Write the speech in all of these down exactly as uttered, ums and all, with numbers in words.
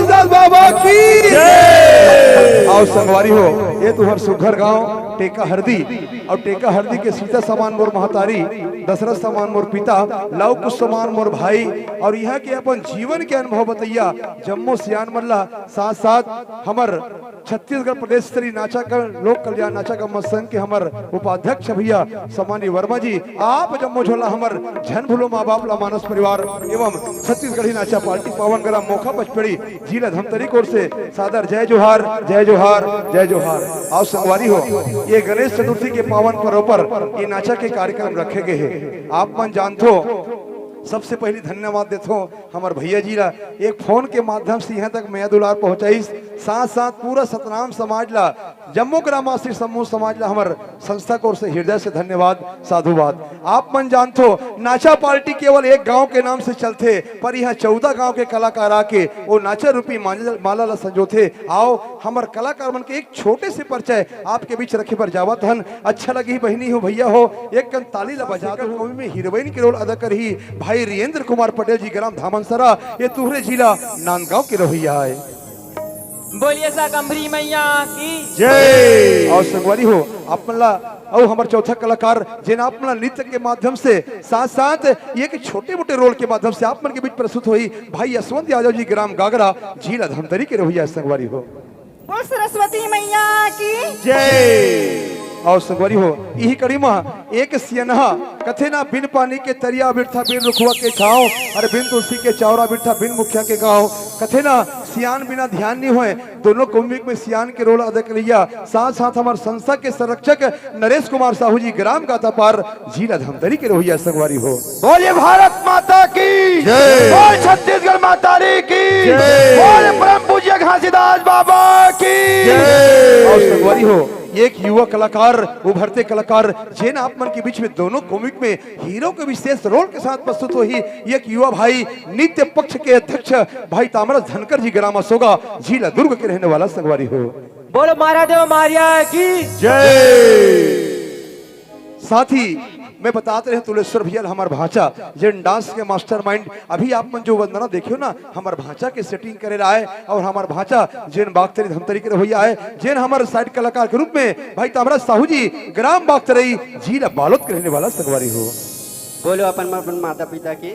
दास बाबा की जय। अउ संगवारी हो, ये तुंहर सुघर गांव टेका हरदी, अउ टेका हरदी के सीता समान मोर महतारी, दशरथ समान मोर पिता, लव कुश समान मोर भाई, अउ इहां के अपन जीवन के अनुभव बतइया जम्मो सियान मन ला, साथ साथ हमर छत्तीसगढ़ प्रदेश स्तरीय नाचा कर लोक कल्याण नाचा कर संघ के हमर उपाध्यक्ष भैया सम्मानी वर्मा जी, आप जम्मो झोला हमर झन भूलो माँ बाप ला मानस परिवार एवं छत्तीसगढ़ी नाचा पार्टी पावन ग्राम मोखा पचपेड़ी जिला धमतरी कोर से सादर जय जोहार, जय जोहार, जय जोहार। अउ संगवारी हो, ये गणेश चतुर्थी के पावन पर्व पर ये नाचा के कार्यक्रम रखे गए हे। आप मन जानथो, सबसे पहली धन्यवाद देथो हमर भैया जी ला, एक फोन के माध्यम से यहाँ तक मया दुलार पहुँचाइस, साथ साथ पूरा सतनाम समाज ला, जम्मो ग्राम आश्रित समूह समाज ला हमर संस्था की ओर से हृदय से धन्यवाद, साधुवाद। आप मन जानथो, नाचा पार्टी केवल एक गांव के नाम से चलथे, पर यहाँ चौदह गांव के कलाकार आके वो नाचा रूपी माला, माला ला संजोथे। आओ, हमर कलाकार मन के एक छोटे से परिचय आपके बीच रखे बर जावत हन। अच्छा लगही बहिनी हो, भैया हो, एक कन ताली ला बजा दो। कवि में हीरोइन के रोल अदा करही भाई वीरेंद्र कुमार पटेल जी, ग्राम धामनसरा, ये तुहरे जिला नांदगांव के रहोइया आय। बोलिए शाकंभरी मैया की जय। अउ संगवारी हो, आप मन ला अउ हमर चौथा कलाकार, जेन आप मन ला नृत्य के माध्यम से साथ साथ ये एक छोटे मोटे रोल के माध्यम से आप मन के बीच प्रस्तुत होही भाई यशवंत यादव जी, ग्राम गागरा, जिला धमतरी के रहोइया संगवारी हो। बोल सरस्वती मैया की जय। अउ संगवारी हो, इही कड़ी म एक सियनहा कथे ना, बिन पानी के तरिया बिरथा, बिन रुखवा के छांव, अरे बिन तुलसी के चौरा बिरथा, बिन मुखिया के गांव। कथे ना, सियान बिना ध्यान नहीं होय। दोनों कौमिक में सियान के रोल अदा करइया, साथ साथ हमर संस्था के संरक्षक नरेश कुमार साहू जी, ग्राम गातापार, जिला धमतरी के रहोइया संगवारी हो। बोलिए भारत माता की जय। बोल छत्तीसगढ़ महतारी की जय। बोल परम पूज्य घासीदास बाबा की जय। अउ संगवारी हो, एक युवा कलाकार, उभरते कलाकार, जेन आप मन के बीच में दोनों कॉमिक में हीरो के विशेष रोल के साथ प्रस्तुत होही एक युवा भाई, नृत्य पक्ष के अध्यक्ष भाई तामरस धनकर जी, ग्राम असोगा, जिला दुर्ग के रहने वाला संगवारी हो। बोलो महाराज देव मारिया की जय। साथ ही मैं बतात रहेंव तुलेश्वर भैया ल, हमर भांचा, जेन डांस के मास्टरमाइंड, अभी आप मन जो वंदना देखेव ना, हमर भांचा के सेटिंग करे ला आय, अउ हमर भांचा जेन बागतरी धमतरी के रहोइया आय, जेन हमर साइड कलाकार के रूप में भाई तामरस साहू जी, ग्राम बागतरई, जिला बालोद के रहने वाला संगवारी हो। बोलो अपन अपन माता पिता की।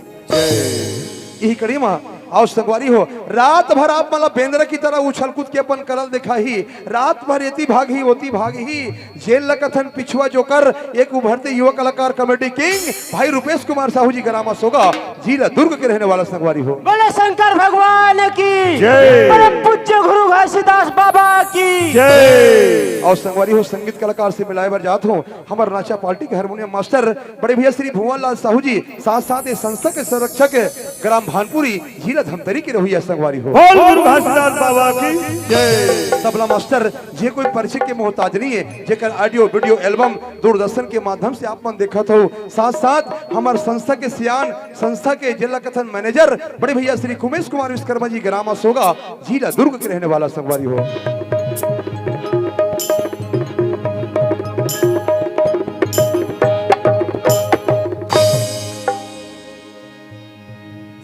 इही कड़ी म अउ संगवारी हो, रात भर आप मन ला बेंदरा की तरह उछल कूद के अपन कला ल देखाही, रात भर एती भागही, ओती भागही, जेन ल कथन पिछुआ जोकर, एक उभरते युवा कलाकार, कॉमेडी किंग भाई रूपेश कुमार साहू जी, ग्राम असोगा, जिला दुर्ग के रहने वाला संगवारी हो। बोलो शंकर भगवान की जय। परम पूज्य गुरु घासीदास बाबा की जय। अउ संगवारी हो, संगीत कलाकार से मिलाय बर जात हों हमर नाचा पार्टी के हारमोनियम मास्टर बड़े भैया श्री भुवन लाल साहू जी, साथ साथ ये संस्था के संरक्षक ग्राम भानपुरी, जिला धमतरी के रहोइया संगवारी हो। बोल गुरु घासीदास बाबा की जय। तबला मास्टर, जे कोई परिचय के मोहताज नहीं है, जेकर ऑडियो वीडियो एल्बम दूरदर्शन के माध्यम से आप मन देखत हो, साथ साथ हमर संस्था के सियान, संस्था के जेन ल कथन मैनेजर बड़े भैया श्री कुमेश कुमार विश्वकर्मा जी, ग्राम असोगा, जिला दुर्ग के रहने वाला संगवारी हो।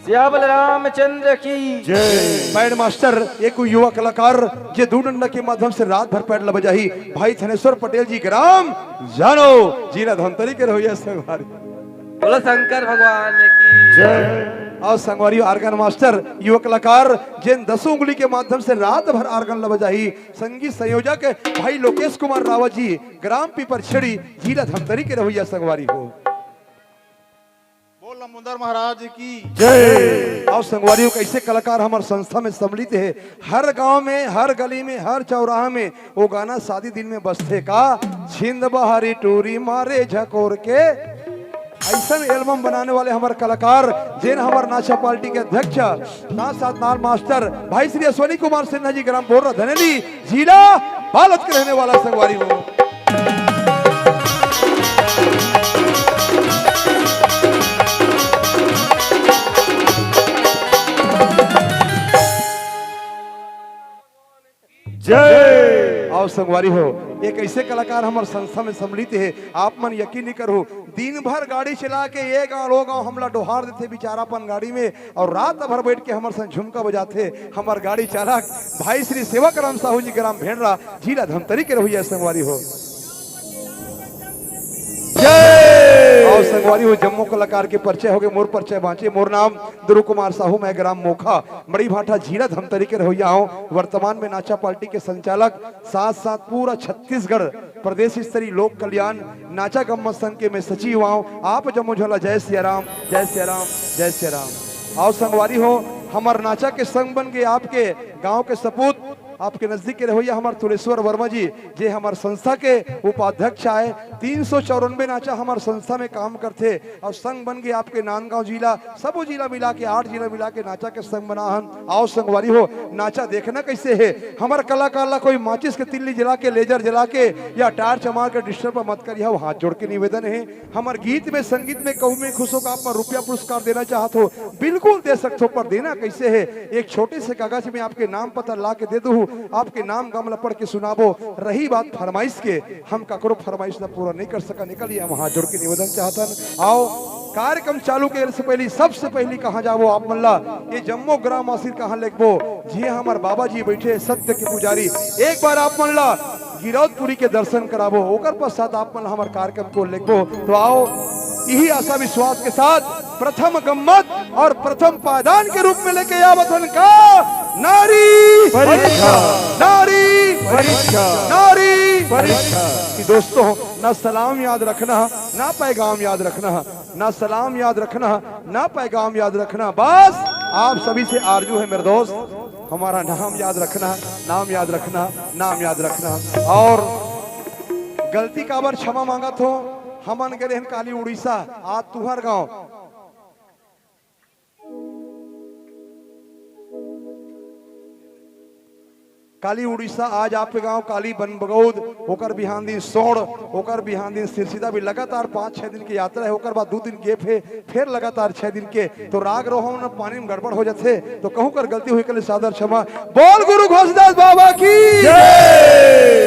सियावर रामचंद्र की जय। पैड मास्टर, एक युवा कलाकार, जे दू डंडा के माध्यम से रात भर पैड ल बजाही, भाई थनेश्वर पटेल जी, ग्राम जानो, जिला धमतरी के रहोइया संगवारी। बोलो शंकर भगवान की जय। अउ संगवारी, ऑर्गन मास्टर, युवा कलाकार, जेन दसों उंगली के माध्यम से रात भर ऑर्गन ल बजाही, संगीत संयोजक भाई लोकेश कुमार रावत जी, ग्राम पीपरछेड़ी, जिला धमतरी के रहोइया संगवारी हो। बोल लंबोदर महाराज की जय। अउ संगवारी हो, कइसे कलाकार हमर संस्था में सम्मिलित हे, हर गांव में, हर गली में, हर चौराहा में वो गाना शादी दिन में बजथे का, छिंद बहारी टूरी मारे झकोर के। अइसन एल्बम बनाने वाले हमर कलाकार, जेन हमर नाचा पार्टी के अध्यक्ष, साथ साथ नाल मास्टर भाई श्री अश्वनी कुमार सिन्हा जी, ग्राम बोर्रा धनेली, जिला बालोद के रहने वाला संगवारी हो। जय। अउ संगवारी हो, एक ऐसे कलाकार हमर संस्था में सम्मिलित हे, आप मन यकीन नहीं करहू, दिन भर गाड़ी चला के ये गांव वो गांव हमला डोहार देथे बिचारा अपन गाड़ी में, अउ रात भर बैठ के हमर संग झुमका बजाथे हमर गाड़ी चालक भाई श्री सेवक राम साहू जी, ग्राम भेंडरा, जिला धमतरी के रहोइया संगवारी हो। जय। अउ संगवारी हो, जम्मो कलाकार के परिचय होगे, मोर परिचय बांचे। मोर नाम ध्रुव कुमार साहू, मैं ग्राम मोखा, मड़ीभाठा, जिला धमतरी के रहोइया हूँ। वर्तमान में नाचा पार्टी के संचालक, साथ साथ पूरा छत्तीसगढ़ प्रदेश स्तरीय लोक कल्याण नाचा गम्मत संघ के मैं सचिव आंव। आप जम्मो झन ला जय सिया राम, जय सिया राम, जय सिया राम। अउ संगवारी हो, हमर नाचा के संग बन के आपके गांव के सपूत, आपके नजदीक के रहोइया हमर तुलेश्वर वर्मा जी, जे हमर संस्था के उपाध्यक्ष आय। तीन सौ चौरानबे नाचा हमर संस्था में काम करथे अउ संग बन के आपके नांदगांव जिला, सबो जिला मिला के, आठ जिला मिला के नाचा के संग बना हन। अउ संगवारी हो, नाचा देखना कैसे हे, हमर कलाकार ला कोई माचिस के तिल्ली जला के, लेजर जला के या टार्च मार के डिस्टर्ब मत करिहा, हाथ जोड़ के निवेदन हे। हमर गीत में, संगीत में कहूँ में खुश होकर आप मन रुपया पुरस्कार देना चाहत हो, बिल्कुल दे सकत हो, पर देना कैसे हे? एक छोटे से कागज में आपके नाम पता ला के दे दूँ, आपके नाम गाम ला पढ़ के सुनाबो। रही बात फरमाइश के, हम ककरो फरमाइश ला पूरा नहीं कर सकन, एकर लिए हम हाथ जोड़ के निवेदन चाहतन। अउ कार्यक्रम चालू करे से पहली, सबसे पहली कहाँ जाबो आप मन ला, ये जम्मो ग्रामवासी कहाँ लेगबो, जी हमर बाबा जी बैठे सत्य के पुजारी, एक बार आप मन ला गिरौदपुरी के दर्शन कराबो, ओकर पश्चात आप मन हमर कार्यक्रम को लेगबो। तो आओ, यही आशा विश्वास के साथ प्रथम गम्मत अउ प्रथम पायदान के रूप में लेके आवत हन का नारी परीक्षा। नारी परीक्षा। नारी परीक्षा। कि दोस्तों, ना सलाम याद रखना, ना पैगाम याद रखना, ना सलाम याद रखना, ना पैगाम याद रखना। बस आप सभी से आरजू है मेरे दोस्त, हमारा नाम याद रखना, नाम याद रखना, नाम याद रखना। अउ गलती काबर क्षमा मांगत हो, हमन गे रहेन काली उड़ीसा, आज तुहर गांव। काली उड़ीसा, आज आपके गांव, काली बनबगौद, ओकर बिहान दिन सोड़, ओकर बिहान दिन सिरसिदा भी लगातार पाँच छह दिन की यात्रा है, ओकर बाद दो दिन gap है, फिर लगातार छह दिन के, तो राग रोहन पानी में गड़बड़ हो जाथे, तो कहूँ कर गलती हुई के लिए सादर क्षमा। बोल गुरु घोषदास बाबा की जय।